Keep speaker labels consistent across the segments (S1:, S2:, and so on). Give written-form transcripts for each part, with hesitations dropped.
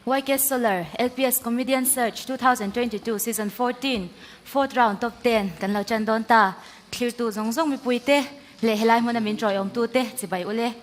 S1: YK Solar LPS Comedian Search 2022 Season 14 Fourth Round Top 10 kan lo chan dawn ta. Thlirtu zawng zawng mipuite leh helai hmuna min tawiawmtute chibai ule.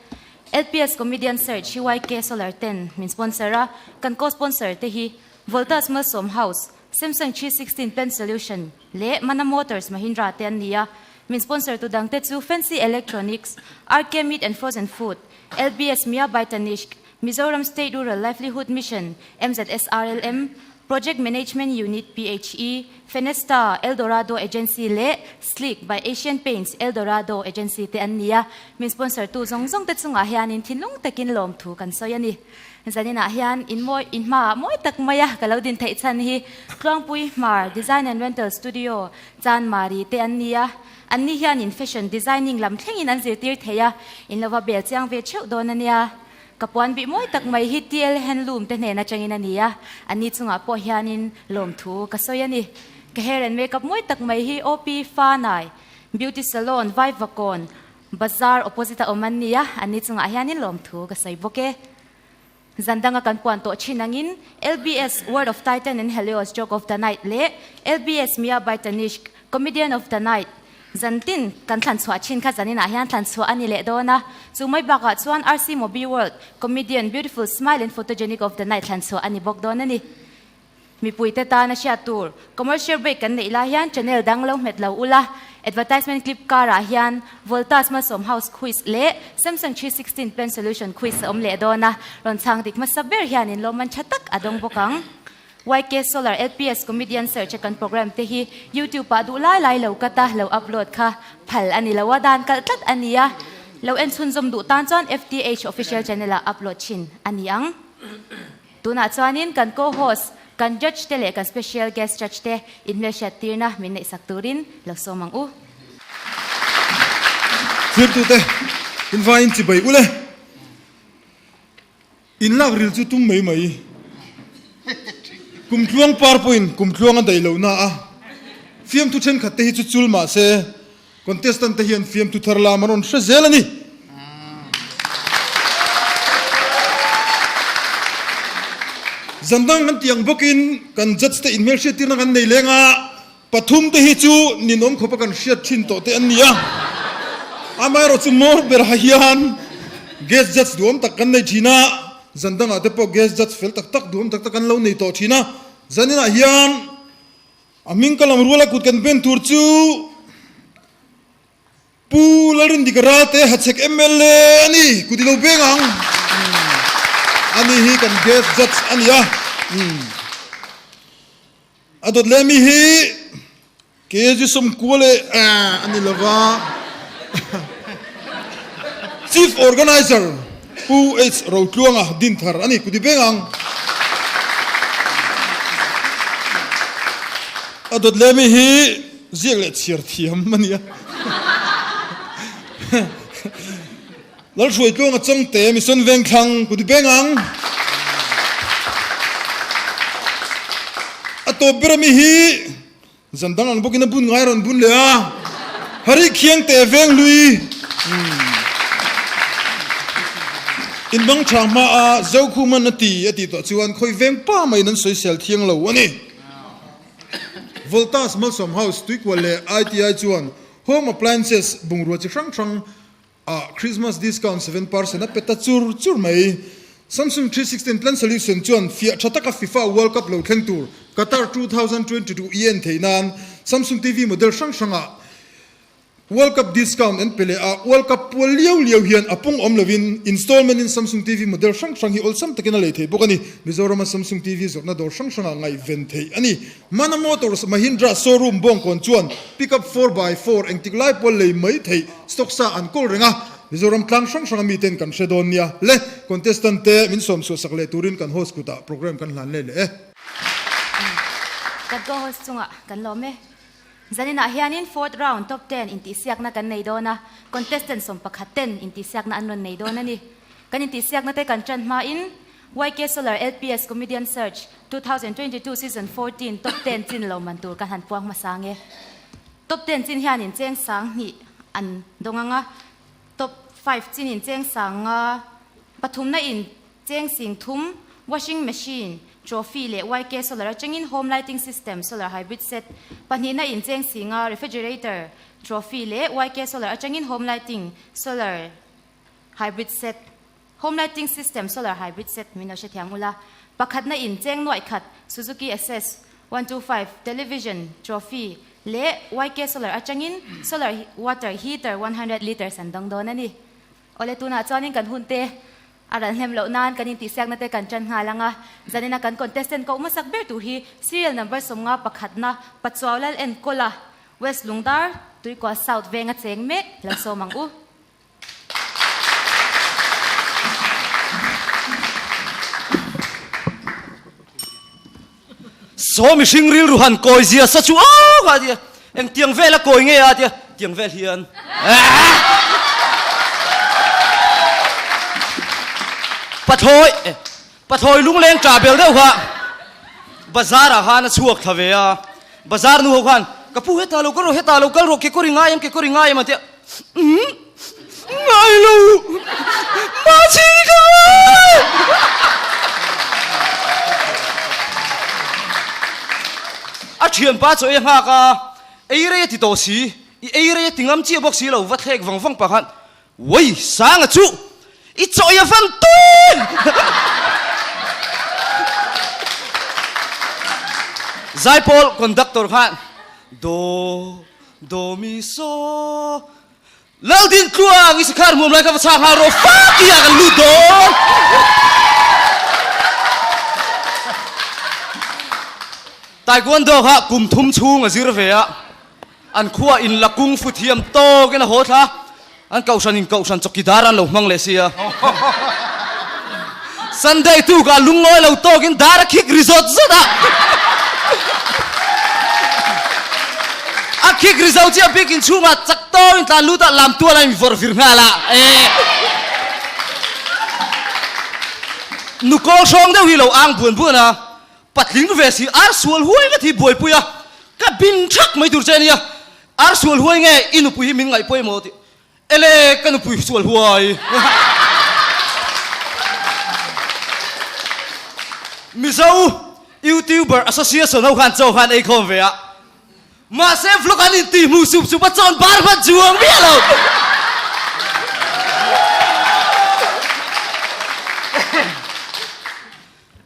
S1: LPS Comedian Search hi YK Solar ten min sponsor a, kan co-sponsor te hi Voltas Malsawm House, Samsung 316 Pen Solution leh Mana Motors Mahindra te an ni a. Min sponsor tu dangte chu Fancy Electronics, RK Meat and Frozen Food, LBS Mia by Tanishq, Mizoram State Rural Livelihood Mission, MZSRLM, Project Management Unit, PHE, Fenesta, El Dorado Agency leh Sleek by Asian Paints, El Dorado Agency te an ni a. Min sponsor tu zawng zawng te chungah hianin thinlung takin lawmthu kan sawi a ni. Zaninah hian in mawi in hmaah mawi tak maia ka lo din theih chhan hi Tluangpui Hmar Design and Rental Studio, Chanmari te an ni a. Anni hianin fashion designing lam thlengin an zirtir thei a, in lo va bel chiang ve theuh dawn a nia. Ka puan bih mawi tak mai hi TL Handloom te hnen atangin a ni a, anni chungah pawh hianin lawmthu ka sawi a ni. Ka hair and makeup mawi tak mai hi OP Fanai Beauty Salon, Vaivakawn Bazar opposite a awm an ni a, anni chungah hianin lawmthu ka sawi bawk e. Zan danga kan puan tawh thin angin LBS Word of Titan and Helios Joke of the Night leh LBS Mia by Tanishq Comedian of the Night Zan tin kan thlan chhuah thin kha zaninah hian thlan chhuah a ni leh dawn a, chu mai bakah chuan RC Mobi World Comedian Beautiful Smile and Photogenic of the Night thlan chhuah a ni bawk dawn a ni. Mipuite tana hriat tur commercial break kan neih lai hian channel dang lo hmet lo ula, advertisement clip karah hian Voltas Malsawm House Quiz leh Samsung 316 Plan Solution Quiz a awm leh dawn a, rawn chhang dik hmasa ber hianin lawmman tha tak a dawng bawk ang. YK Solar LPS Comedian Search a kan program te hi YouTube ah duh lai lai lo cut a, lo upload kha phal a ni lo a, dan kalh tlat a ni a, lo en chhunzawm duh tan chuan FTH Official Channel ah upload thin a ni ang. Tunah chuanin kan co-host, kan judge te leh kan special guest judge te inhmelhriat tirna min neihsak turin lo sawm ang u.
S2: Thirtute, invaiin chibai ule. In lak ril chu tum mai mai. Kum tluang par pawhin kum tluang a daih lohna a, fiamthu thenkhat te hi chu chul mah se contestant te hian fiamthu thar lam an rawn hre zel a ni. Zan dang kan tih ang bawkin kan judge te inhmelhriattirna kan nei leng a, pathum te hi chu ninawm khawpa kan hriat thin tawh te an ni a, amaherawh chu mawr berah hian guest judge duhawm tak kan nei thin a, zan dangah te pawh guest judge fel tak tak duhawm tak tak kan lo nei tawh thin a, zaninah hian a hming ka lam ruala kut kan ben tur chu Pu Lalrindika Ralte Hachhek mla a ni, kut i lo beng ang. Ani hi kan guest judge a ni a. A dawt leh mi hi KG sawmkua leh a ni lova Chief Organizer Pu H Rotluanga Dinthar a ni ku ti beng ang. A dawt leh mi hi ziak leh chhiar thiam a ni a. Lalhruaitluanga Chawngte Mission Vengthlang ku ti beng ang. A tawp ber ami hi zan dang ang bawkin a bun ngai rawn bun leh a. Hari Khiangte Venghlui in bang tha hma a Zokhuman a ti a tih tawh chuan khawi veng pa maiin an sawisel thiang lo a ni. Voltas Malsawm House Tuikual leh ITI chuan Home Appliances bungrua chi hrang hrang Ah Christmas discount 7% a pe ta chur chur mai. Samsung 316 Plan Solution chuan fiah tha taka FIFA World Cup lo thleng tur Qatar 2022 i en theih nan Samsung TV model hrang hrangah World Cup discount an pe leh a, World Cup pual liau liau hian a pung awm lovin installment in Samsung TV model hrang hrang hi awlsam takin a lei thei bawk a ni. Mizorama Samsung TV zawrhna dawr hrang hrangah ngaihven theih a ni. Mana Motors Mahindra showroom Bawngkawn chuan pickup four by four engtik lai pawh lei mai theih stock sa an kawl reng a, Mizoram tlang hrang hranga miten kan hre dawn nia le, contestant te min sawm chhuah sak leh turin kan host kutah program kan hlan leh leh e.
S1: Kan co-host chungah kan lawm e. Zaninah hianin fourth round top ten intihsiakna kan nei dawn a, contestant 11 ten intihsiakna an rawn nei dawn a ni. Kan intihsiakna te kan tan hmain YK Solar LPS Comedian Search 2022 Season 14 Top Ten chin lo man tur ka han puang hmasa nge. Top Ten chin hianin cheng sang hnih an dawng ang a, Top Five chinin cheng sang nga, pathumna in cheng sing thum, Washing machine, trophy leh YK Solar atangin home lighting system solar hybrid set pahnihna in cheng singa refrigerator, trophy leh YK Solar atangin home lighting solar hybrid set home lighting system solar hybrid set min lo hrethiam ula. Pakhatna in cheng nuaih khat Suzuki Access 125 television, trophy leh YK Solar atangin solar water heater 100 litres an dawng dawn a ni. Awle tunah chuanin kan hunte a ral hnem loh nan kan intihsiakna te kan tan nghal ang a, zanina kan contestant koh hmasak ber tur hi serial number 50 pakhatna Pachuau Lal Enkawla, West Lungdar, Tuikua South venga cheng mek lo sawm ang u.
S3: Saw mihring rilru han kawi zia sa chu awk a tia, eng tiang vel a kawi nge a tia, tiang vel hian Pathlawi Pathlawi lungleng ṭah bel deuh kha bazar ah khan a chhuak thla ve a, bazar nu ho khan ka pu hetah lo kal rawh hetah lo kal rawh kekawr i ngai em kekawr i ngai em a tia, umm ngai lo mahse ka ngai A thianpa chaw ei a nghak a, ei rei a ti tawh si, i ei rei a ti ngam chiah bawk si lo va thlek vang vang pah khan Uai, Sanga chu i chawi a van tui! Zaipawl conductor khan Do, do mi so Laldin tluang i sikhar hmuam lai kha va chhak nghal rawh fuck i ah kan lut dawn! Taekwondo kha kum thum chhung a zir ve a. An khua in la kung fu thiam tawk in a haw thla. An kohhran in kohhran chawkidar an lo hmang leh si a. Sunday tuk ah lungngawi lo tawk in dar a khik ri zawt zawt a. A khik ri zo chiah bik in chhung ah chak tawk in tlan lut ah lam tual ah in vawrh vir nghal a. Nu kawl hrawng deuh hi lo ang buan buan a. Patling ve si ar sual huai ngat hi buaipui a, ka bin thak mai tur che ania, ar sual huai nge i nupui hi min ngaih pawimawh tih, ele ka nupui sual huai. Mizo YouTuber Association ho khan chaw khan ei khawm ve a, mahse vlog an intih hmuh sup sup a chawn bar hman chuang miah lo.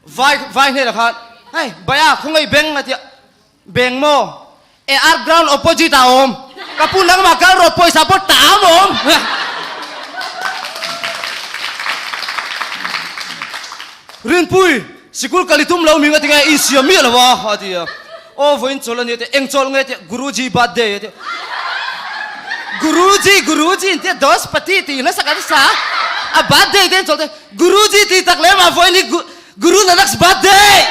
S3: Vai vai hnenah khan hei Baya khawngaih beng a tia beng maw e art ground opposite ah a awm ka pu nangmah kal rawh pawisa pawh tah a awm Rinpui sikul kal i tum lo ming a ti nge insiam miah lo a a ti a aw vawiin chawl a nia tia eng chawl nge tia Guruji birthday a tia Guruji Guruji in tia dos pati tih hlasak an sa a birthday te an chawl te Guruji ti tak lem ah vawiin hi Guru Nanak's birthday!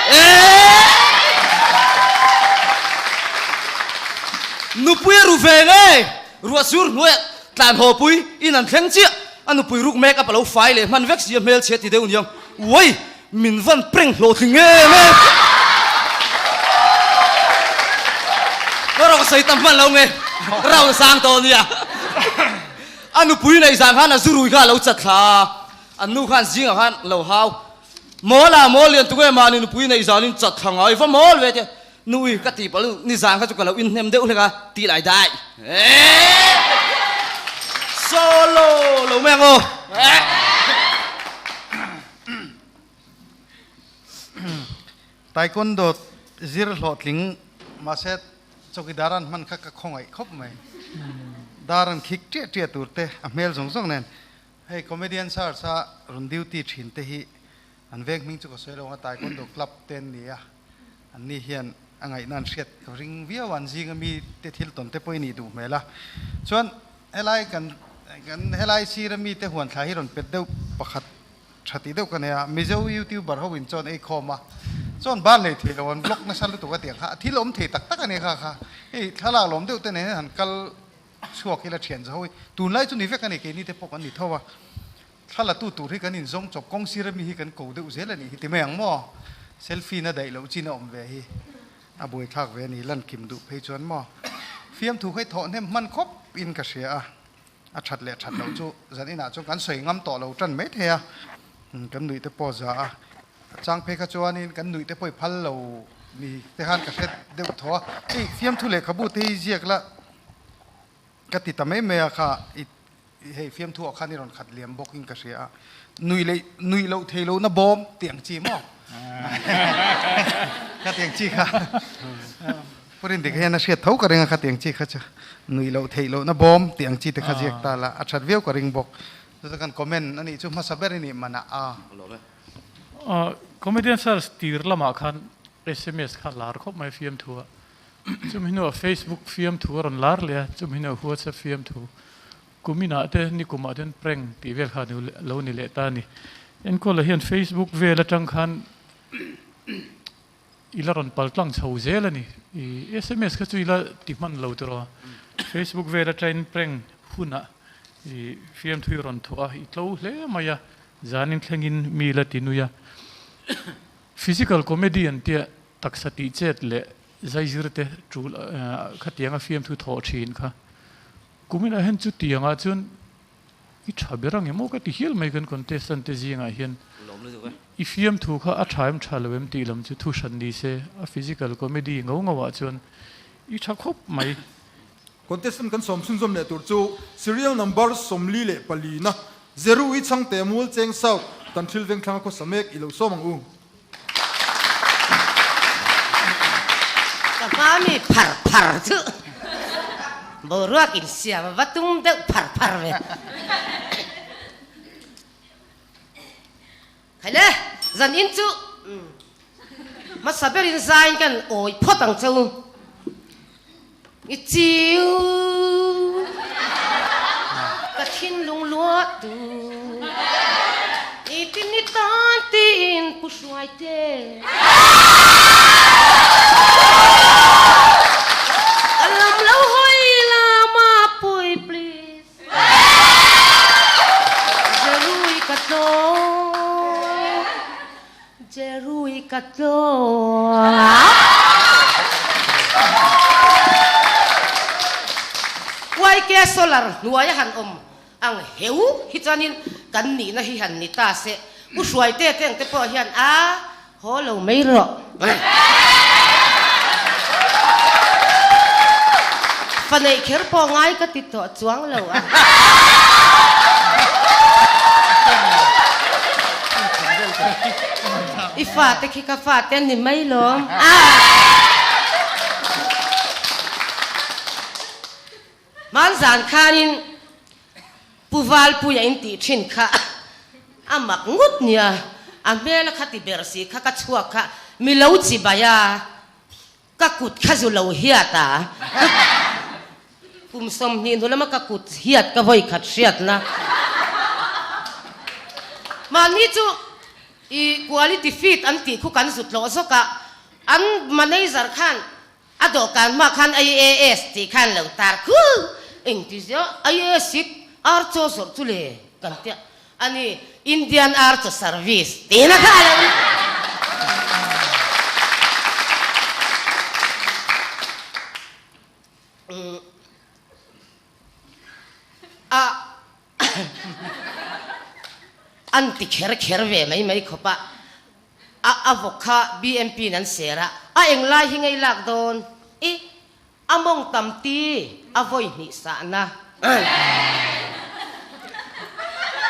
S3: Nupui a ru ve nge? Ruah sur hnuaiah tlan haw pui in an thleng chiah. A nupui ruk make up a lo fai leh hman vek si a hmelchhia ti deuh niang. Uai! Min van prank hlawhtling em em! Ka rawh sawi tam hman lo nge? Round sang tawh nia. A nupui neih zan khan a zu rui kha a lo chat thla a. An nu khan zingah khan lo hau mawl a, mawl lian tunge mahni nupui neih zanin chat thla ngai va mawl ve tia nui ka tih palh nizan kha chu ka lo inhnem deuh hlek a tih lai dai eeh solo lo mai ang aw eeh.
S4: Taekwondo zir hlawhtling mahse chawkidar an hman kha ka khawngaih khawp mai. Dar an khik ṭiah ṭiah tur te a hmel zawng zawng nen Hei comedian search a rawn duty thin te hi an veng hming chu ka sawi lo ang a, Taekwondo club te an ni a, an ni hian a ngaihna an hriat ka ring viau a, an zinga mi te thil tawn te pawh i nih duh hmel a. Chuan helai kan kan helai sira mi te huan thla hi rawn pet deuh pakhat tha tih deuh ka nei a, Mizo youtuber ho in chuan ei khawm a, chuan bar hlei thei lo an vlog nasa lutuk a tiang kha a thil awm thei tak tak a nia kha kha, hei thlalak lawm deuh te nen hian han kal Chhuak ila thian zaho hi tunlai chu ni vek a ni, keini te pawh kan ni tho a, thla la tu tur hi kan inzawng chawp, kawng sira mi hi kan ko deuh zel a nih hi ti mai ang maw? Selfie na daih loh chin a awm ve hi a buaithlak ve a ni, lan kim duh phei chuan maw? Fiamthu kha i thawh hnem hman khawp in ka hria a, a that leh that loh chu zan inah chuan kan sawi ngam tawh lo tan mai thei a, kan nuih te pawh za a. chang phei kha chuanin kan nuih te pawh i phal lo ni te khan ka hre deuh tho a, hei fiamthu lehkhabu te hi ziak la ka ti ta mai mai a kha i hei fiamthu ah khan i rawn khat liam bawk in ka hria a, nuih leh nuih loh thei lohna bawm tih ang chi maw khatiang chi kha Pu Rindik hian a hriat tho ka ring a khatiang chi kha chu nuih loh theih lohna bawm tih ang chi te kha ziak ta la a that viau ka ring bawk. Chu chu kan comment a nih chu hmasa ber i nih manah a.
S5: Comedian Search tir lamah khan sms kha lar khawp mai fiamthu a, chumi hnuah Facebook fiamthu a rawn lar leh a, chumi hnuah WhatsApp fiamthu. Kuminah te nikumah ten prank tih vel kha lo ni leh ta a ni. Enkawla hian Facebook vel atang khan I la rawn pal tlang chho zel a ni. I sms kha chu i la ti hman lo tiraw. Facebook vel atangin prank hunah i fiamthui rawn thawh a, i tlo hle mai a, zanin thlengin mi la ti nui a. Physical comedy an tia taksa tih chet leh zaizir te tul khatianga fiamthu thawh thin kha. Kuminah hian chutiangah chuan I tha ber ang em aw ka ti hial mai kan contestant te zingah hian i fiamthu kha a tha em tha lo em tih lam chu thu hran ni se a physical comedy ngo ngo ah chuan i tha khawp mai.
S2: Contestant kan sawm chhunzawm leh tur chu serial number 44 na Zeru i chhangte mual cheng south tan thil veng thlanga khawsa mek i lo sawm ang u.
S6: Ka hma mi phar phar chu boruak insiam a va tum deuh phar phar ve. Khaile, zan in chu hmasa berin zain kan awi phawt ang che u. I chiu ka thinlung luahtu I tin i tan tiin pu hruai te Ka lam lo hawi la mapui please Jerui ka tlawm Jerui ka tlawm. YK Solar hnuai a han awm ang heu hi chuanin kan nihna hi han ni ta se, U Hruaite te ang te pawh hian a haw lo mai rawh. Fa neih kher pawh ngai ka ti tawh chuang lo a. I fate khi ka fate an ni mai lawm. Hmanzan khanin Pu Valpuia in tih thin kha a mak ngut nia, a hmel a kha ti ber si kha ka chhuak kha mi lo chi bai a, ka kut kha zu lo hiat a, kum 20 hnu lama ka kut hiat ka vawi khat hriatna. Mahni chu i quality feed an tih khu kan zut lawh zawk a, an manager khan A dawhkan hma khan IAS tih khan lo tar khu engti zia IAS hi ar chaw zawrh chu le kan tia a ni Indian Ar Chaw Service tihna kha a lo ni. A an ti kher kher ve mai mai khawp a. A a vawk kha BMP in an ser a, a eng lai hi ngei lak dawn i a mawng tam ti a vawi hnih sahna.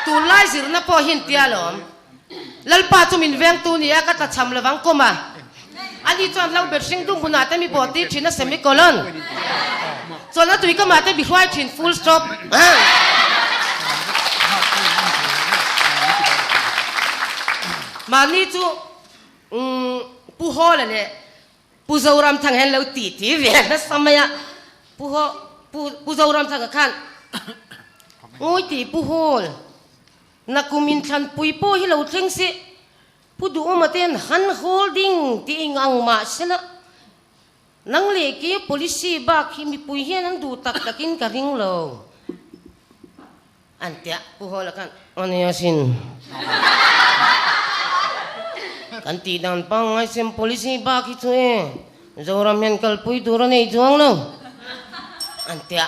S6: Tunlai zirna pawh hi intia alawm. Lalpa chu min vengtu ni a, ka tlachham lovang kawm a. Ani chuan hlo bet hring dum hunah te mi bawh tir thin a semicolon. Chuan a tui kamah te mi hruai thin full stop. Mahni chu Pu Hawla leh Pu Zoramthanga hian lo ti ti ve nasa mai a. Pu Haw Pu Zoramthanga khan Ngawi tih Pu Hawl, nakum inthlanpui pawh hi lo thleng se Pu Duhawma te an han holding tih eng ang mah sela, nang leh ke policy bak hi mipui hian an duh tak takin ka ring lo an tia. Pu Hawla khan a nia sin. Kan tih dan pangngai sem policy bak hi chu e Zoram hian kalpui tur a nei chuang lo an tia.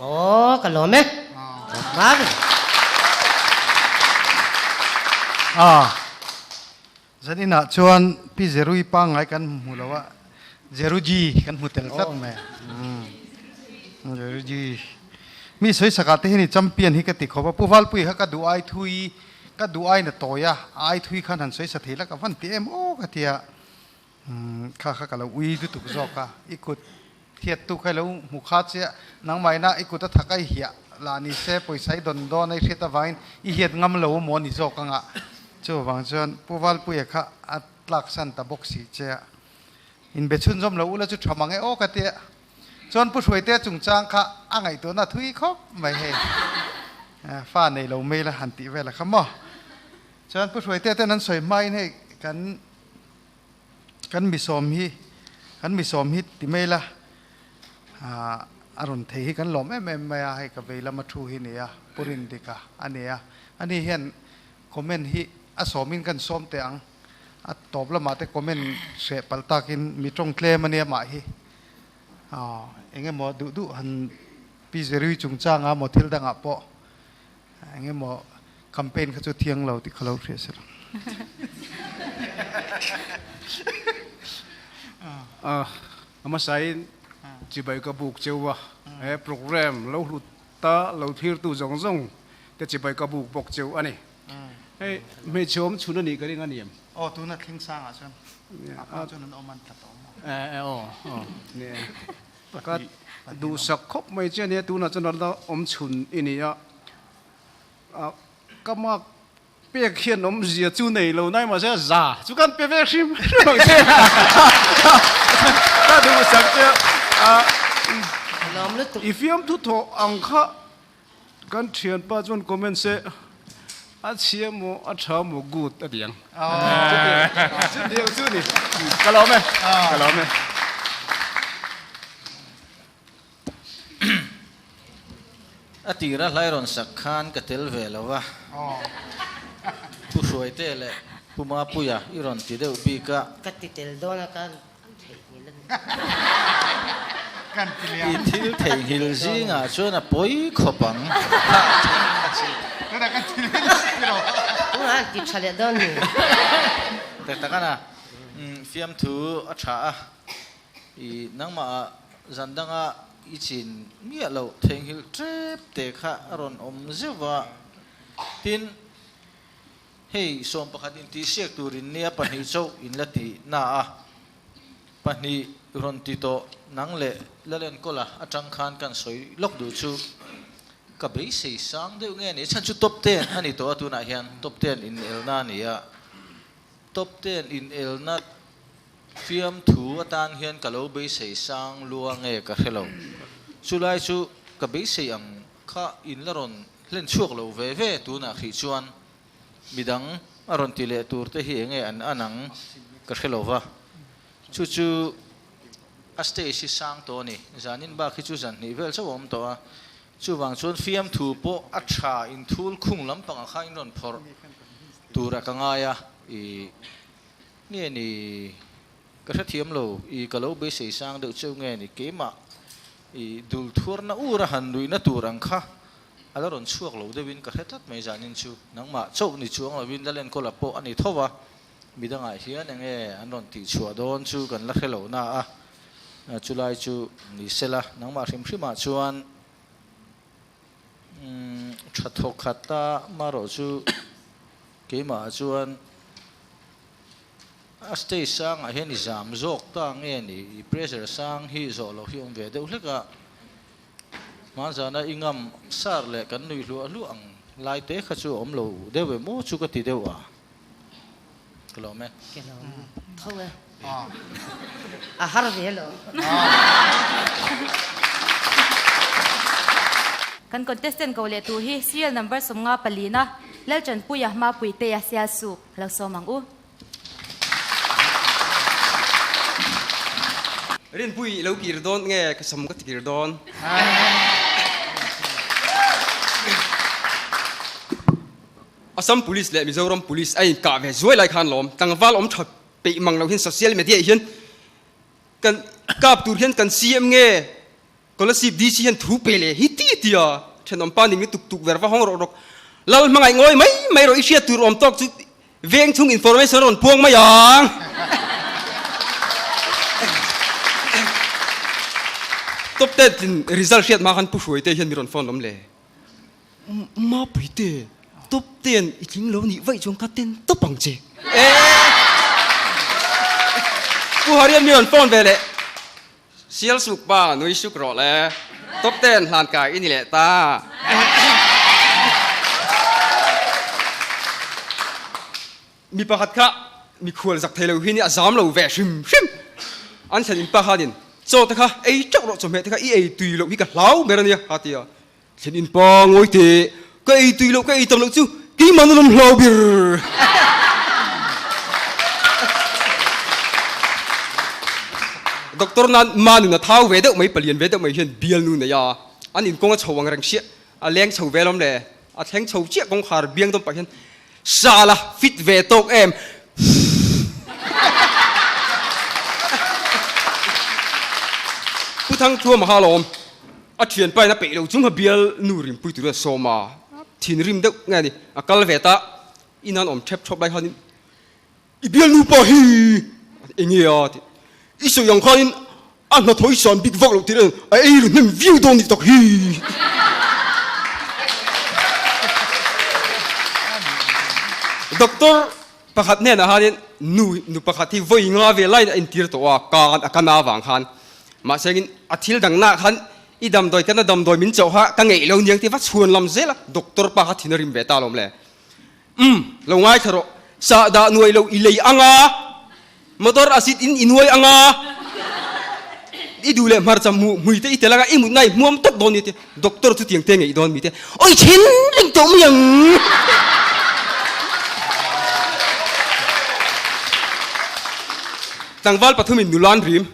S6: Aw ka lawm e.
S4: A. Zaninah chuan Pi Zerui pangngai kan hmu lo a, Zeruji kan hmu tel tlat mai. Zeruji. Mi sawi sakah te hian i champion hi ka ti khawp a, Pu Valpui kha ka duh ai thui, ka duh aiin a tawi a, a ai thui khan han sawi sa thei la ka van ti em aw ka ti a, kha kha ka lo ui lutuk zawk a, i kut Thiattu kha i lo hmu kha chiah, nangmahina i kut a thak a i hiah lah ni se, pawisa i dawn dawn a i hriat avangin i hiat ngam lo maw ni zawk anga. Chuvang chuan Pu Valpuia kha a tlaksan ta bawk si che a, inbe chhunzawm lo ula chu tha mang e aw ka ti a. Chuan Pu Hruaitea chungchang kha a ngaihtuahna a thui khawp mai hei, fa nei lo mai la han tih vel a kha maw. Chuan Pu Hruaitea ten an sawi hmain hei kan. Kan misawm hi, kan misawm hi ti mai la, a rawn thei hi kan lawm em em mai a, hei ka vei lama thu hi nia, Pu Rindika a nia. Ani hian comment hi a sawmin kan sawm teh ang, a tawp lamah te comment hreh palh takin mi tawng tlem a nia mah hi. Eng emaw duh duh han Pi Zerui chungchanga maw thil dangah pawh Eng emaw campaign kha chu thiang lo tih kha lo hria sir.
S7: A hmasain chibai ka buk cheu a, he program lo hlut ta lo thirtu zawng zawng te chibai ka buk bawk cheu a ni. Hei hmeichhe awm chhun a nih ka ring a ni em?
S4: Aw tuna thleng sangah chuan a hma chuan an awm an tla tawh maw?
S7: Aw aw ni e. Ka duhsak khawp mai che ania tunah chuan ral awm chhun i ni a, ka mak pek hian awmzia chu nei lo nai mahse za chu kan pe ve hrim hrim ang che ka duhsak che a, i fiamthu thawh ang kha Kan thianpa chuan comment se, A chhia maw, a tha maw, good a ti ang. Chutiang chu ni. Ka lawm e, ka lawm e.
S8: A tira hlai rawn sak khan ka tel ve lo va, Pu Hruaite leh Pu Mapuia i rawn ti deuh bik a.
S6: Ka ti tel dawn a ka
S8: I thil theihnghilh zingah chuan a pawi khawp ang. Tak tak ana fiamthu a tha a, i nangmah ah zan danga i chin miah loh theihnghilh tep te kha a rawn awm zeuh va, tin Hei 11 intihsiak tur in nia pahnih chauh in la ti na a, pahnih rawn ti tawh nang leh Lalenkawla atang khan kan sawi lawk duh chu ka beisei sang deuh nge ni, chhan chu top ten a ni tawh a tunah hian top ten in elna a ni a, top ten in elna fiamthu atan hian ka lo beisei sang lua nge ka hre lo, chulai chu ka beisei ang Kha in la rawn hlen chhuak lo ve ve tunah hrih chuan midang a rawn ti leh tur te hi enge an an ang ka hre lo va, chu chu a stage hi sang tawh a ni, zanin bak hi chu zan hnih vel chauh a awm tawh a, chuvang chuan fiamthu pawh a tha inthul khung lampangah kha in rawn phawrh turah ka ngai a, i nge ni ka hrethiam lo, i ka lo beisei sang deuh cheu nge ni keimah I dul thuarna ur a han nuihna tur ang kha a la rawn chhuak lo deuhin ka hre tlat mai zanin chu. Nangmah chauh ni chuang lovin Lalenkawla pawh a ni tho va, midangah hian enge an rawn tihchhuah dawn chu kan la hre lo na a, chulai chu ni sela nangmah hrim hrimah chuan tha thawk khat a marawh chu keimahah chuan A stage sangah hian i zam zawk ta nge ni? I pressure sang hi zawh loh hi awm ve deuh hlek a. Hmanzana i ngam sar leh kan nuih hluah hluah ang lai te kha chu a awm lo deuh em aw chu ka ti deuh a. Ka lawm e.
S6: Ka lawm tho e. A har ve lo.
S1: Kan contestant ko leh tur hi serial number 50 palina Lalchanpuia Mapuitea Sialsuk lo sawm ang u.
S9: Rinpui i lo kir dawn nge ka sam ka ti kir dawn? Assam Police leh Mizoram Police a inkah ve zuai lai khan lawm tlangval awm tha peih mang lo hian social media ah hian kan kap tur hian kan CM nge Kolasib DC hian thu pe leh hi ti tia thenawm pa ning lutuk tuk ver va hawng rawh rawk lal hmangaih ngawi mai mai rawh i hriat tur awm tawk chu. Veng chhung information a rawn puang mai ang. Top 10 tlin result hriat hma khan Pu Hruai te hian mi rawn phone lawm le. Mapui te, top 10 i tling lo nih vaih chuan ka ten tawp ang che. Pu Harian mi rawn phone ve leh. Sial suk pa nui suk rawh le. Top 10 hlan kai i ni leh ta. Mi pakhat kha mikhual zak thei lo hi ni a zam lo ve hrim hrim. An thlen in pa khanin chaw te kha ei teuh rawh chawhmeh te kha i ei tui loh hi ka hlau ber ania a ti a. Thlen in pa ngawi teh ka ei tui loh ka ei tam loh chu keimah na lawm hlau ber. Doctor nan ma nun a thau ve deuh mai palian ve deuh mai hian bialnu nei a an inkawng a chho ang reng hriah a leng chho ve lawm le a thleng chho chiah kawngkhar biang dawm pah hian Sala fit ve tawk em? Pu Thangthuama kha alawm a thianpa in a peih lo chung kha bial nu rimpui turin a sawm a, thinrim deuh nge a ni, a kal ve ta, in an awm thep thawp lai khanin I bialnu pa hi enge a tih i sawi ang khanin a hnathawh i san bik vak loh tir a ei ru hnem viau dawn nih tak hi. Doctor pakhat hnenah khanin nu nu pakhat hi vawi nga vel laiin a intir tawh a kan a kana avang khan mahsengin a thil dangnaah khan i damdawi kana damdawi min chauh kha ka ngeih lo niang tih va chhuan lam zel a doctor pa kha thin a rim ve ta alawm le. Umm, lo ngaithla rawh. Sahdah nuai lo i lei ang a, motor a sit in i nuai ang a, i duh leh hmarcha hmuh hmui te i tel ang a, i mut ngai hmuam tawp dawn ni te, doctor chu tiang te ngeih dawn mi te, oi thin reng tawh mai ang. Tlangval pathumin nula an rim.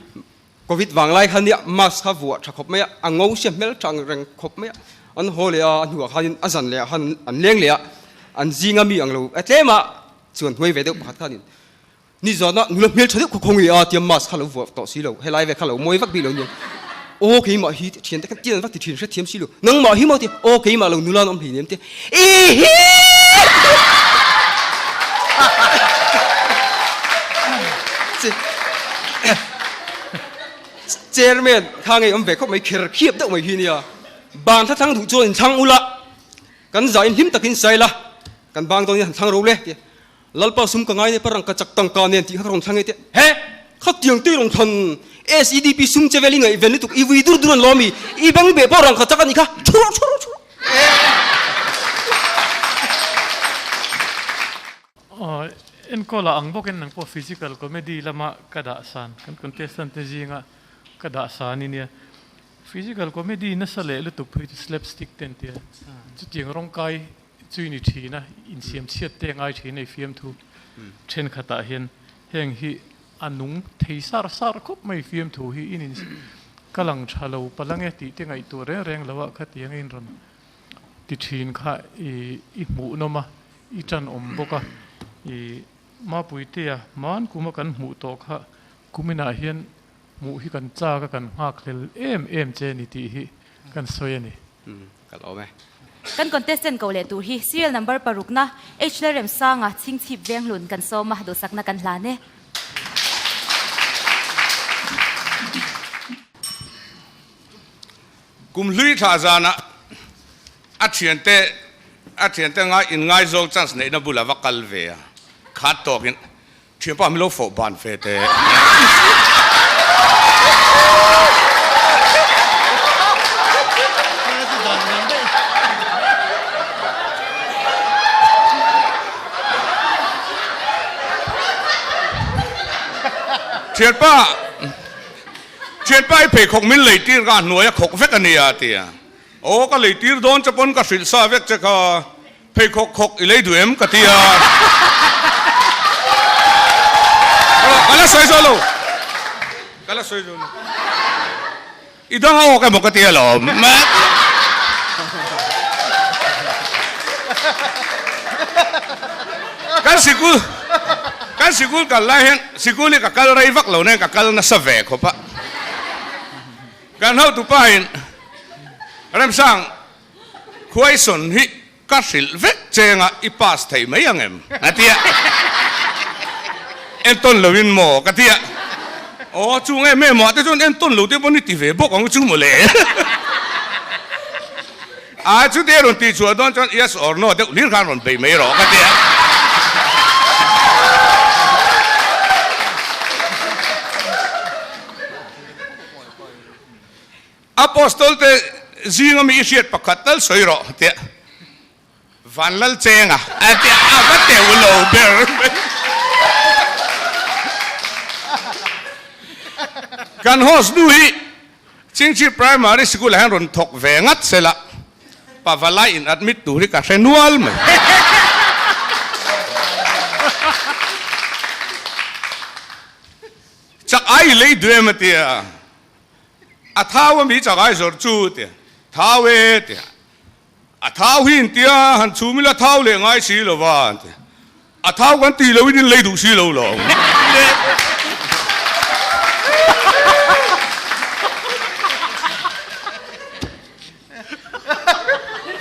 S9: Covid vanglai khan nia mask kha vuah tha khawp mai a, a ngo sia hmel tha ang reng khawp mai a, an haw leh a, a hnuah khanin a zan leh ah khan an leng leh a, an zinga mi ang lo a tlem a, chuan hnuai ve deuh pakhat khanin nizana nula hmel tha deuh khaw khaw nge a tia mask kha lo vuah tawh si lo, helai ve kha lo mawi vak bik lo nia, aw keimah hi thian te khan tian vak ti thin hrethiam si lo, nangmah hi maw tia aw keimah lo nula an awm hleinem tia ihi. Chairman kha ngei awm ve khawp mai kher khiap deuh mai hi nia. Bang thla thlang duh chuan in thlang ula, kan zah in hlim takin sai la, kan bang dawn in han thlang ro le tia. Lalpa sum ka ngai nei parang ka chak tangka nen tih kha ka rawn thlang e tia. He! Khatiang te i rawn thlan SEDP sum che vel i ngaihven lutuk i vui dur dur an lawm i, i beng beh pawh rang kha chak a nih kha, thu rawh thu rawh thu rawh.
S5: Enkawl ah ang bawkin nang pawh physical comedy lama ka dah san kan contestant te zinga ka dah san i nia. Physical comedy nasa leh lutuk phei chu slapstick te an tia. Chutiang rawngkai chu i ni thin a, insiam chhiat te a ngai thin a i fiamthu thenkhatah hian heng hi a nung thei sar sar khawp mai fiamthu hi in in ka lang tha lo palang e tih te ngaihtuah reng reng lo ah khatiang a inrawn ti thin kha i i hmuhnawm a i tanawm bawk a i Mapuitea hman kuma kan hmuh tawh kha kuminah hian hmuh hi kan chak a kan nghakhlel em em che ni tih hi kan sawi a ni.
S9: Ka lawm e.
S1: Kan contestant ko leh tur hi serial number parukna H Lalremsanga Chhingchhip Venghlun kan sawm a, duhsakna kan hlan e.
S10: Kum hlui thla zanah a thiante a thiante ngai inngaizawng chance neihna bulah va kal ve a, khat tawkin Thianpa min lo fawh ban fe teh. Thianpa Thianpa i pheikhawk min lei tir kha a hnuai a khawk vek a nia a ti a. Aw ka lei tir dawn che pawn ka hrilh sa vek che kha. Pheikhawk khawk i lei duh em ka ti a. Ka la sawi zo lo. Ka la sawi zo lo. I dang a awk emaw ka ti alawm. Kan sikul kan sikul kal lai hian sikul hi ka kal rei vak lo nen ka kal nasa ve khawp a. Kan hotupa in Remsang Khuaisawn hi. Ka hrilh vek chenga i pass thei mai ang em? A ti a. Entawn loin maw? Ka ti a. Aw, chu nge me mah te chuan entawn lo te pawn i ti ve bawk ang chu mawle. A chute a rawn tih chhuah dawn chuan yes or no deuh hlir khan rawn bei mai rawh ka ti a. Apostol te zinga mi i hriat pakhat tal sawi rawh tia Vanlal Chenga a tia a va teu lo ber mai. Kan host nu hi Chingchi Primary Sikul ah hian rawn thawk ve ngat sela Pavalai in admit tur hi ka hre nual mai. Chak ai lei duem a tia. A thau a mi chak ai zawrh chu tia thau e tia a thau hi in tia han chhum ila thau leh ngai si lo va an tia a thau kan ti lo in in lei duh si lo lo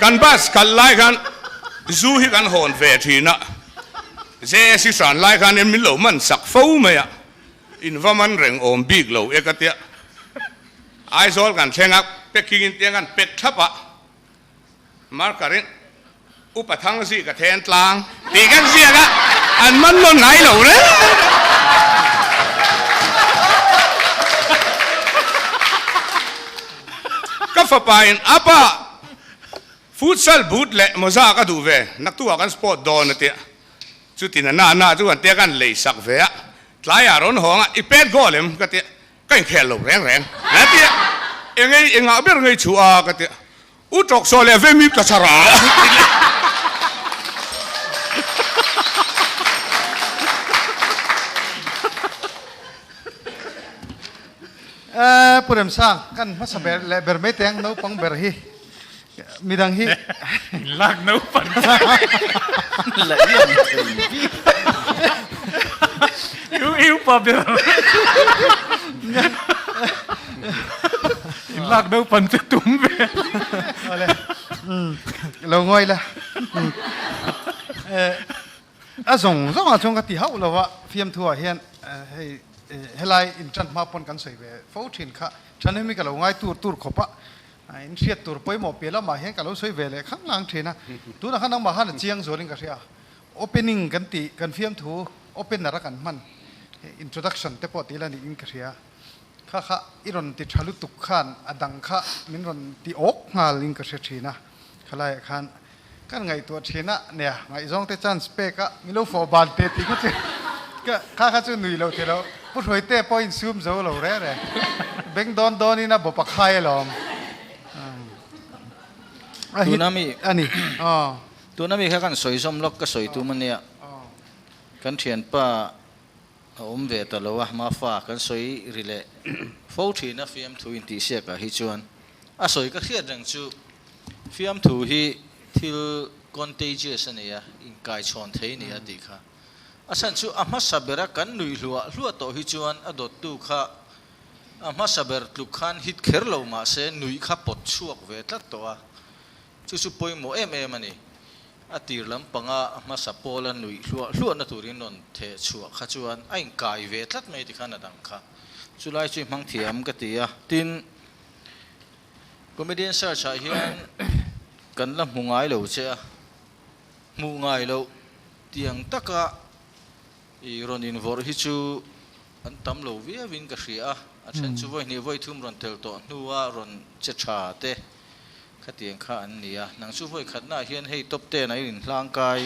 S10: kan bus kal lai khan zu hi kan hawn ve thin a JSC hran lai khan in min lo man sak fo mai a. In va man reng awm bik lo e ka tia. Aizawl kan thleng a, packing in tiang kan pek thlap a, marker in Upa Thangzi ka then tlang tih kan ziak a, an man nawn ngai lo reng. Ka fapa in apa futsal boot leh mawza ka duh ve, naktuah kan sport dawn a tia. Chutin a na na chu kan tia kan lei sak ve a, tlaiah rawn hawng a, i pet goal em? ka ti a, ka inkhel lo reng reng a ti a, engei engah ber ngei chhuah a ka ti a, u tawk saw leh ve mi ka chhar a ti leh.
S4: Eh, Pu Remsang, kan hmasa ber leh ber mai teng naupang ber hi. Midang hi
S5: lak naupan Iu iu pa ber In lak naupan che tum ve
S4: Ole Lo ngawi la A zawng zawng ah chuan ka ti hauh lo a fiamthu ah hian hei helai in tan hma pawn kan sawi ve fo thin kha thanem hi ka lo ngai tur tur khawp a A in hriat tur pawimawh piah lamah hian ka lo sawi ve leh khang lang thin a, tunah khan nangmah khan a chiang zualin ka hria. Opening kan tih, kan fiamthu opener a kan hman, introduction te pawh tih la niin ka hria. Kha kha i rawn ti tha lutuk khan a dang kha min rawn ti awk nghalin ka hre thin a, khalaiah khan kan ngaihtuah thin a, nia ngaihzawng te chance pek a min lo fawh ban te tih kha chu kha kha chu nui lo thei lo, Pu Hruaite pawh in sum zo lo reng reng, beng dawn dawn in a bawp a khai alawm. A hit a ni.
S8: Tuna mi kha kan sawi zawm lawk ka sawi tum ania, kan thianpa a awm ve ta lo a, Mafa kan sawi ri leh fo thin a fiamthu intihsiak ah hi chuan a sawi ka hriat reng chu Fiamthu hi thil contagious a ni a, inkaichhawn thei a ni a tih kha. A chhan chu a hmasa bera kan nuih hluah hluah tawh hi chuan a dawttu kha a hmasa ber tluk khan hit kher lo mah se nuih kha pawt chhuak ve tlat tawh a, chu chu pawimawh em em a ni. A tir lampanga a hmasa pawla nuih hluah hluahna turin rawn theh chhuah kha chuan a inkai ve tlat mai tikhan a dang kha. Chulai chu i hmang thiam ka ti a, tin, Comedian search ah hian kan la hmu ngai lo che a, hmuh ngai loh tiang taka i rawn invawrh hi chu an tam lo viau in ka hria a, a then chu vawi hnih vawi thum rawn tel tawh hnua rawn che tha te khatiang kha an ni a, nang chu vawi khatnaah hian hei top ten a inhlang kai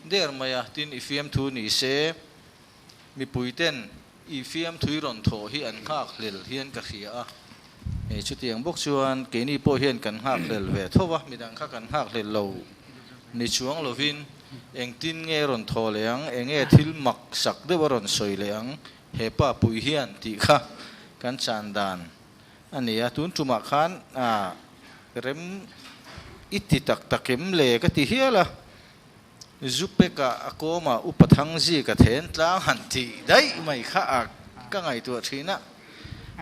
S8: der mai a, tin i fiamthu ni se mipui ten I fiamthui rawn thawh hi an nghakhlel hian ka hria a, hei chutiang bawk chuan keini pawh hian kan nghakhlel ve tho a, midang kha kan nghakhlel lo ni chuang lovin engtin nge rawn thawh leh ang, enge thil mak sak deuh a rawn sawi leh ang he pa pui hian tih kha kan chan dan a ni a, tun tumah khan rem i ti tak tak em le ka ti hial a. Zupeka a kawma upa Thangzi ka then tlang han tih daih mai kha a ka ngaihtuah thin a,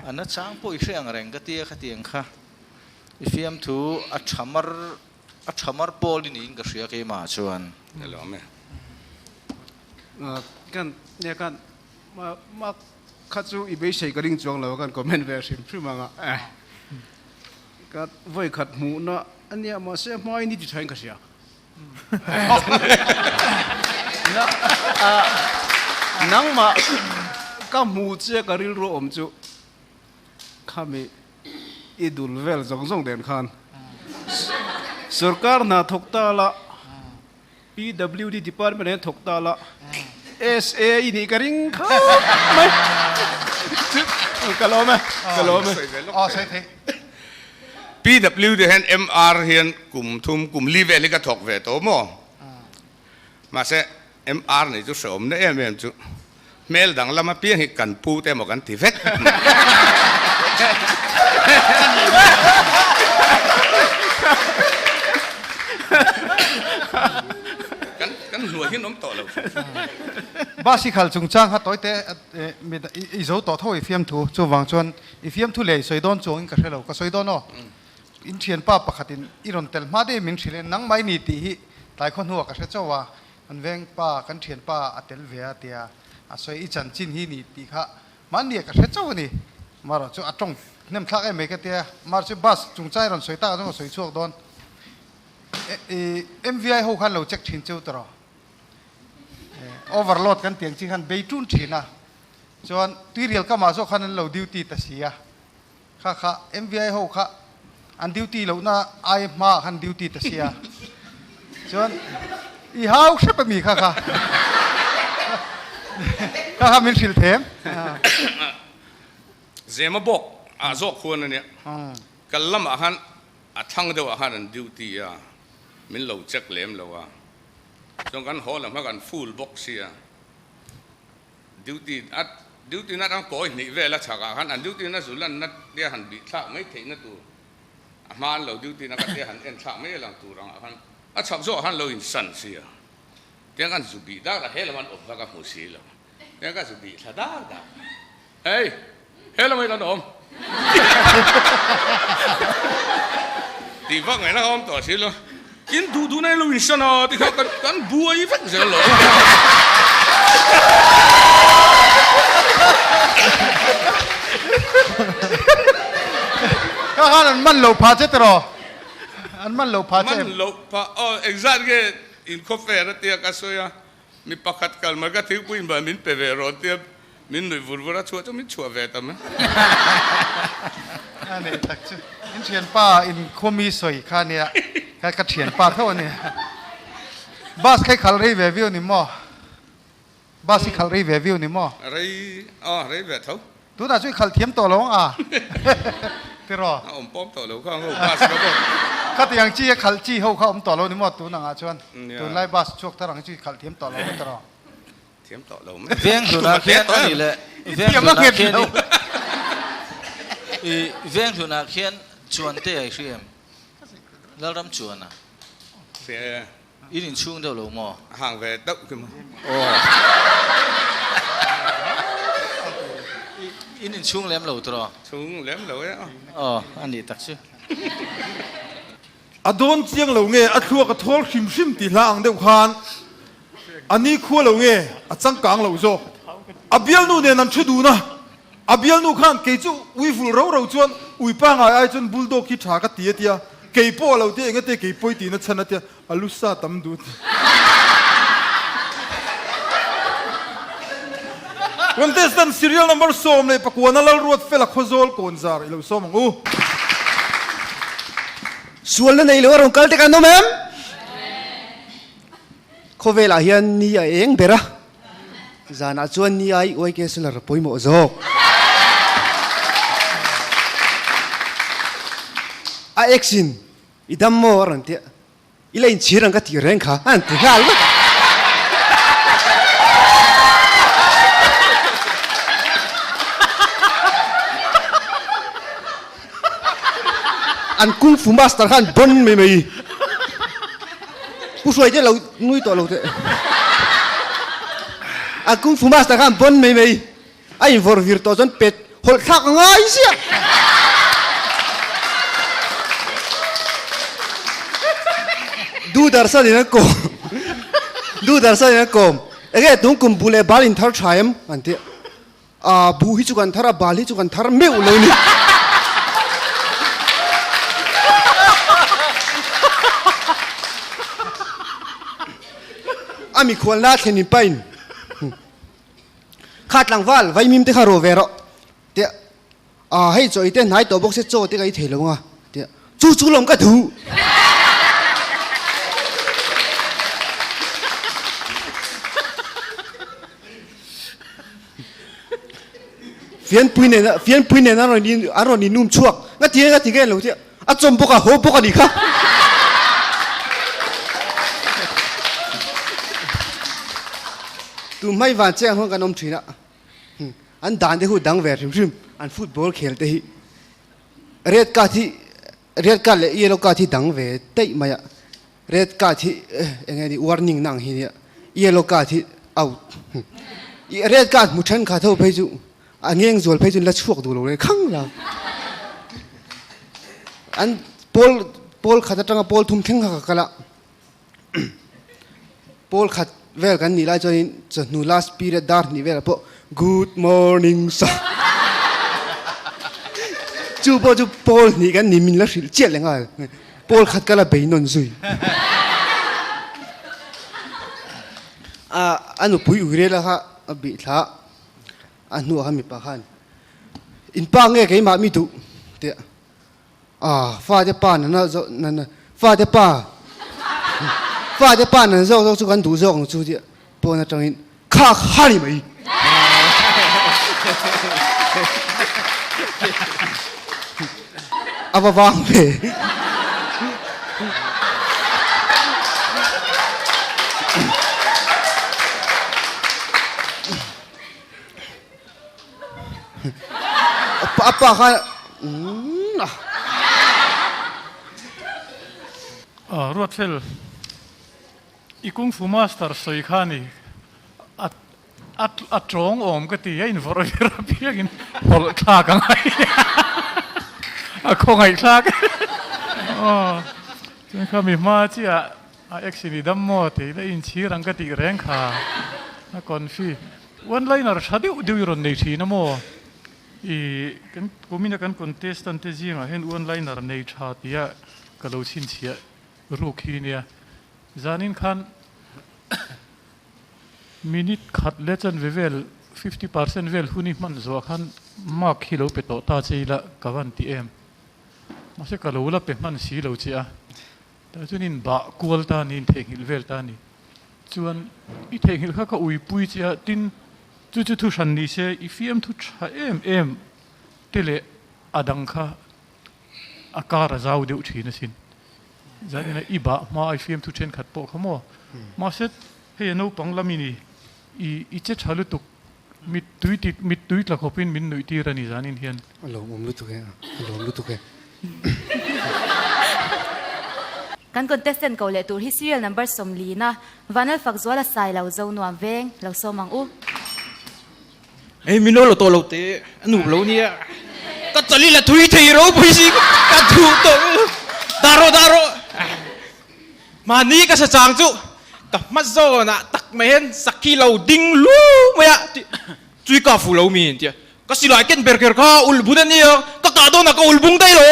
S8: a nachang pawh i hre ang reng ka tia khatiang kha i fiamthu a tha mar A tha mar pawl i niin ka hria keimah chuan.
S10: Hello me.
S7: Kan nia kan ma kha chu i beisei ka ring chuang lo kan comment ve hrim hrim anga eh ka vawi khat hmuhna ania mahse hmain i ti thain ka hria. Nangmah ka hmu che ka rilru awm chu Khami i dul vel zawng zawng den khan sorkar hna thawk ta la, PWD department ah hian thawk ta la, SA i nih ka ring khawp mai. Ka lawm e, ka lawm e.
S10: PWD hian MR hian kum thum kum li vel hi ka thawk ve tawh maw? Mahse MR nih chu hrehawmna em em chu hmel danglam apiang hi kan pu te emaw kan ti vek. Kan kan hnuai hian awm tawh lo.
S4: Bus i khal chungchang kha tawite i zo tawh tho i fiamthu chuvang chuan i fiamthu leh i sawi dawn chuangin ka hre lo ka sawi dawn aw. In thianpa pakhatin i rawn tel hma deuhin min hrilh e, nangmah i ni tih hi tlai khaw hnuah ka hre chauh a, kan vengpa, kan thianpa a tel ve a tia a sawi i chanchin hi ni tih kha mahni ah ka hre chauh a ni. Marawh chu a tawng hnem thlak em mai ka tia, mar chu bus chungchang i rawn sawi tak ah chuan ka sawi chhuak dawn. I MVI ho khan lo check thin cheu tawh rawh. Overload kan tiang chi khan bei tun thin a, chuan tuirial kamah zawk khan an lo duty ta si a. Kha kha MVI ho kha an duty lohna ai hma ah khan duty ta sia chuan i hau hrep ami kha kha kha kha min hrilh them.
S10: Zema bawk ah zawk khuan ania kal lamah khan a thlang deuh ah khan an duty a min lo check lem lo a chuan kan haw lam kha kan full bawk sia. Duty a duty na atang kawi hnih vel a chhak ah khan an duty na zul an na tia han bih thlak mai theih na tur a hma an lo duty na ka tia han en thlak mai lang tur ang ah khan a chhak zawk ah khan lo in san si a tiang kan zu bih dak dak he lam an awm kha ka hmu si lo tiang ka zu bih thla dak dak hei he lam hi kan awm tih vak ngaihna ka awm tawh si lo. In duh duh na in lo in san a ti kha kan buai vek zel lo.
S4: Kha khan an man lo pha che tiraw? An man lo pha che em?
S10: Man lo pha aw engzat nge in khaw fer a tia ka sawi a, mi pakhat kal mai ka thingpui in min pe ve rawh tia min nuih vur vur a chhuah chu min chhuah ve ta mai.
S4: A nei tak chu in thianpa in khawmi sawi kha nia ka ka thianpa tho a nia. Bus kha i khalh rei ve viau ni maw? Bus i khalh rei ve viau ni maw?
S10: Rei aw rei ve tho.
S4: Tunah chu i khalh thiam tawh lo ang a tiraw?
S10: A awm pawm tawh lo kha ang ho bus kha pawh.
S4: Khatiang chi a khalh chi ho kha awm tawh lo ni maw tun angah chuan tunlai bus chhuak thar ang chu i khalh thiam tawh lo ang tiraw?
S10: Thiam tawh lo mai.
S8: Veng hlunah khian a nih leh veng hlunah khian i veng hlunah khian chuan te a i hria em? Lalram chuan a.
S10: Hria e.
S8: In inchhung deuh lo maw?
S10: A hang ve deuh khi maw?
S8: Aw. In inchhung lem lo tawh?
S10: Chhung lem lo e.
S8: Aw, a nih tak chu.
S2: A dawn chiang lo nge a thluak a thawl hrim hrim tih hla ang deuh khan a ni khua lo nge a changkang lo zawk. A bialnu nen an thu dun a, a bialnu khan kei chu ui vul ro ro chuan ui pangai ai chuan bulldog hi tha ka ti a tia, kei pawh a lo tia engate kei pawi tiin a chhan a tia, a lu sa tam duh a ti. Contestant serial number 19 a Lalruat Fela Khawzawl Kawnzar i lo sawm ang u.
S11: Sualna nei lo a rawn kal te kan awm em? Khawvelah hian ni a eng ber a, zanah chuan ni ai uaike solar a pawimawh zawk. A ex in i dam maw a rawn ti a, i la inchhir ang ka tih reng kha a han ti nghal vek a. An kung fu master khan bon mai mai. Pu hruai te lo nui tawh lo teh. An kung fu master khan bon mai mai. A in vawr vir tawh chuan pet hawlh thlak a ngai ziah. Doordarshan in an kawm Doordarshan in an kawm enge tung kum bu leh bal in thar tha em an ti a bu hi chu kan thar a bal hi chu kan thar meuh lo ni. A mikhualna thlen in pain kha tlangval vaimim te kha rawh ve rawh tia A hei chaw ite hnai tawh bawk se chaw te ka ei thei lo anga tia chu chu lawm ka duh. Fianpui nen fianpui nen an rawn in an rawn inum chhuak nga ti nga ti nge lo tia a chawm bawk a haw bawk a nih kha. Tu hmai van chiang huan kan awm thin a. An dan te hu dang ve hrim hrim an football khel te hi red card hi red card leh yellow card hi dang ve daih mai a red card hi eng nge ni warning na ang hi nia yellow card hi out red card hmu thenkhat ho phei chu a ngeng zual phei chu an la chhuak duh lo le khang la an pawl pawl khat atanga pawl thum thleng kha ka kal a. Pawl khat vel kan nih lai chuanin chawhnu last period dar hnih velah pawh good morning sir chu pawh chu pawl hnih kan ni min la hrilh chiah leh nghal pawl khat ka la bei nawn zui a a nupui ui rel a kha a bih thla a hnuah khan mipa khan in pa nge keimah mi duh tia Ah, fate pa nana zawk nana fate pa fate pa nana zawk zawk chu kan duh zawk ang chu tih pawn atangin kha kha ni mai. A va vang ve. A pa kha
S5: A Ruatfel, i Kung Fu Master sawi kha ni a a tawng awm ka ti a invawrh vir apiangin hawlh thlak a ngai a khawngaih thlak aw chuan kha mi hma chiah a action i dam maw tih la inchhir ang ka tih reng kha a confi One liner tha deuh deuh i rawn nei thin a maw? I kan kumina kan contestant te zingah hian one liner nei tha tia ka lo chhinchhiah ruk hi nia. Zanin khan minute khat leh chanve vel 50% vel hun i hman zuah khan mark hi lo pe tawh ta che ila ka van ti em. Mahse ka lo la pe hman si lo che a. Tah chuan in bah kual ta a ni, in theihnghilh vel ta a ni. Chuan i theihnghilh kha ka uipui che a, tin chu chu thu hran ni se i fiamthu tha em em te leh a dang kha a kar a zau deuh thin asin. Zanin a i bah hma a i fiamthu thenkhat pawh kha maw? Mahse hei a naupang lamin i i che tha lutuk Mittui ti mittui tla khawpin min nuih tir a ni zanin hian.
S11: A lawmawm lutuk e, a lawm lutuk e.
S1: Kan contestant ko leh tur hi serial number 40 na Vanal Fakzuala Sai lo zo nuam veng lo sawm ang u.
S9: Hei min lo la tawh lo teh a nup lo nia ka chali la thui thei ropui si ka duh tawh dah rawh dah rawh. Mahni ka sachang chu ka hma zawnah tak mai hian sakhi lo ding lu mai a tih chui ka fu lo mi tia ka silai ken ber kher kha ul bun a nia ka kah dawnah ka ul bung daih lo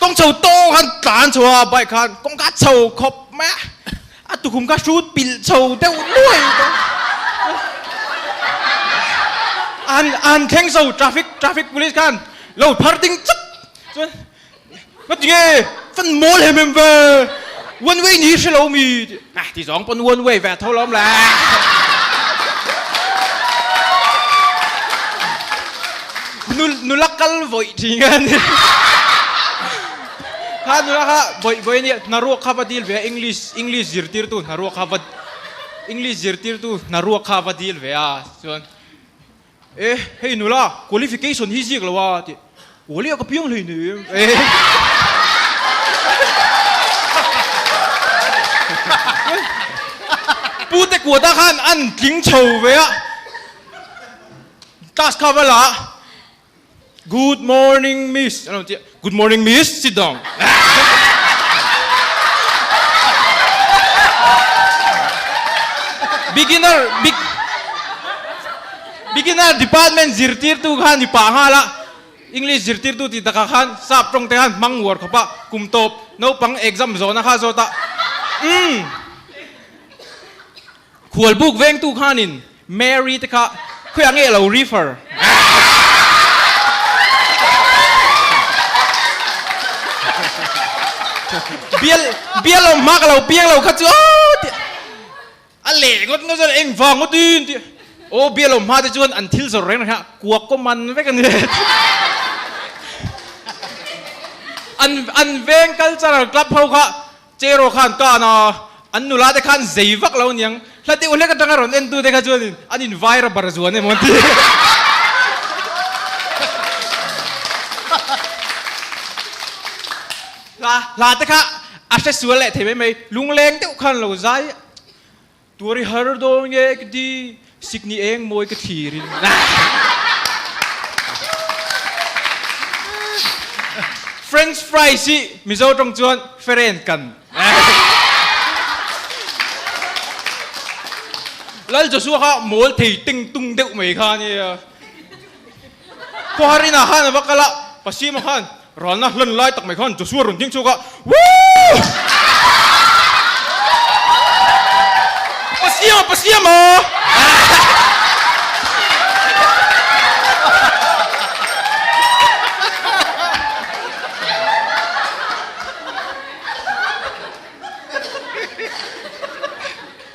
S9: kawng chho tawk khan tlan chho a bike khan kawng kha chho khawp mai a a tukhum kha hrut pilh chho deuh nuai an an thleng zo traffic traffic police khan lo phar ding chut chuan ka ti nge fan mawl hem em ve one way ni hre lo mi ah ti zawng pawn one way ve tho lawm le nu nula kal vawih thin nge ni kha nula kha vawih vawih ania hnaruak kha va dil ve a english english zirtirtu hnaruak kha va english zirtirtu hnaruak kha va dil ve a chuan E, hei nula, qualification hi ziak lo a tih. Quali-ah ka piang hlei nem. E. Pu te kuata khan an tling chho ve a. Class kha va la.
S12: Good morning miss an lo ti a, Good morning miss, sit down. Beginner big Beginner department zirtirtu kha ni pah nghal a, English zirtirtu tih takah khan sap tawng te khan hmang uar khawp a, kum tawp naupang exam zawhna kha zawt a, umm Khualbuk vengtu khanin Mary te kha khawiah nge a lo refer? Bial bial awm hma ka lo piang lo kha chu aw ti a leh ngawt ngawt chuan eng vang ngawt in ti aw bial awm hma te chuan an thil zawrh reng reng kha kuak kaw man vek a ni an an veng cultural club ho kha Cheraw khan ka na an nula te khan zei vak lo aniang, hla deuh hlek atanga rawn en tu te kha chuanin an in vai rubber zuan emaw an ti. Hla hla te kha a hre sual leh thei mai mai, lungleng deuh khan lo zai Tuar i har dawn nge ka ti, sikni eng mawi ka thlir in. French fries hi Mizo tawng chuan feren kan. Lal Joshua kha mawl thei teng tung deuh mai kha ania. Khawhar inah khan a va kal a, Pasima khan ralna hlan lai tak mai khan Joshua rawn ding chhuak a, Woo! Pasiama, Pasiama!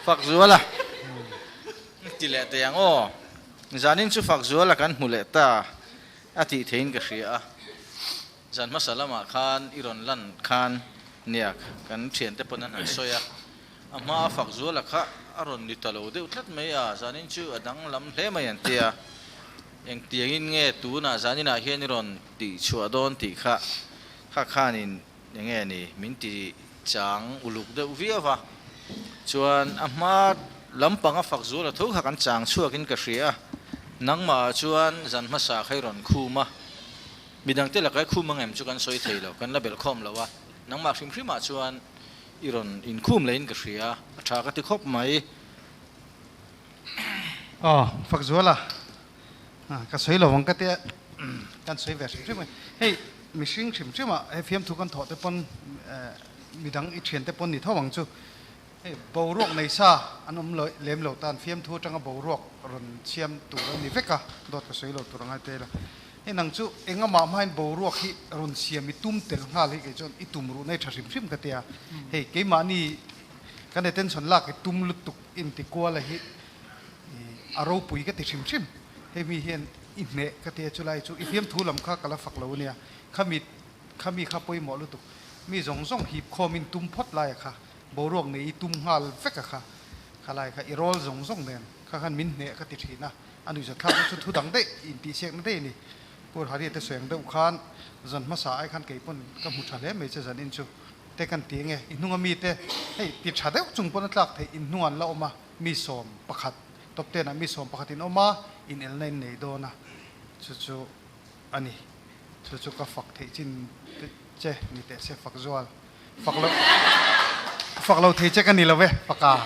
S8: Fak zual a ti leh teh ang aw. Zanin chu fak zuala kan hmu leh ta a tih theiin ka hria a, zan hmasa lamah khan i rawn lan khan niak kan thiante pawn an han sawi a, a hmaa fak zuala kha a rawn ni ta lo deuh tlat mai a, zanin chu a danglam hle mai an ti a, engtiangin nge tunah zaninah hian i rawn tih chhuah dawn tih kha kha khanin Eng nge ni min ti chang uluk deuh viau va, chuan a hma lampang a fak zual a tho kha kan chang chhuakin ka hria a, nangmah ah chuan zan hmasa kha i rawn khum a, midangte lakah i khum ang em chu kan sawi thei lo, kan la belh khawm lo a, nangmah hrim hrim ah chuan i rawn inkhum lehin ka hria, a tha ka ti khawp mai.
S4: Aw, fak zual a, Ka sawi lo ang ka tia kan sawi ve hrim hrim a ni. Hei mihring hrim hrim ah hei fiamthu kan thawh te pawn midang i thian te pawn ni tho ang chu. Hei boruak nei sa an awm lo lem lo tan fiamthu atanga boruak rawn siam tur a ni vek a, dawt ka sawi lo tur angai te ila. Hei nang chu engamah hmain boruak hi rawn siam i tum tel nghal hi kei chuan i tum ruh nei tha hrim hrim ka tia. Hei keimahni kan attention lak i tum lutuk intikuala hi I a ropui ka ti hrim hrim. Hei mi hian i hneh ka ti a, chulai chu i fiamthu lam kha ka la fak lo ania. Khami khami kha pawimawh lutuk. Mi zawng zawng hip khawmin tum phawt lai a kha, boruak nei i tum nghal vek a kha, kha lai kha i rawl zawng zawng nen kha khan min hneh ka ti thin a. A nuihzat thlak chu thu dang daih intihsiakna daih a ni. Pu Harriet te sawi ang deuh khan zan hmasa ai khan kei pawn ka hmu tha hle mai che zan in chu te kan ti enge i hnunga mite hei ti tha deuh chung pawn a tlak theih in hnung an la awm a. Mi 11, top ten ah mi 11 in awm a, in elna in nei dawn a, chu chu a ni. Chu chu ka fak theih chin che ni teh se fak zual. Fak lo, fak lo thei che ka ni lo ve, faka.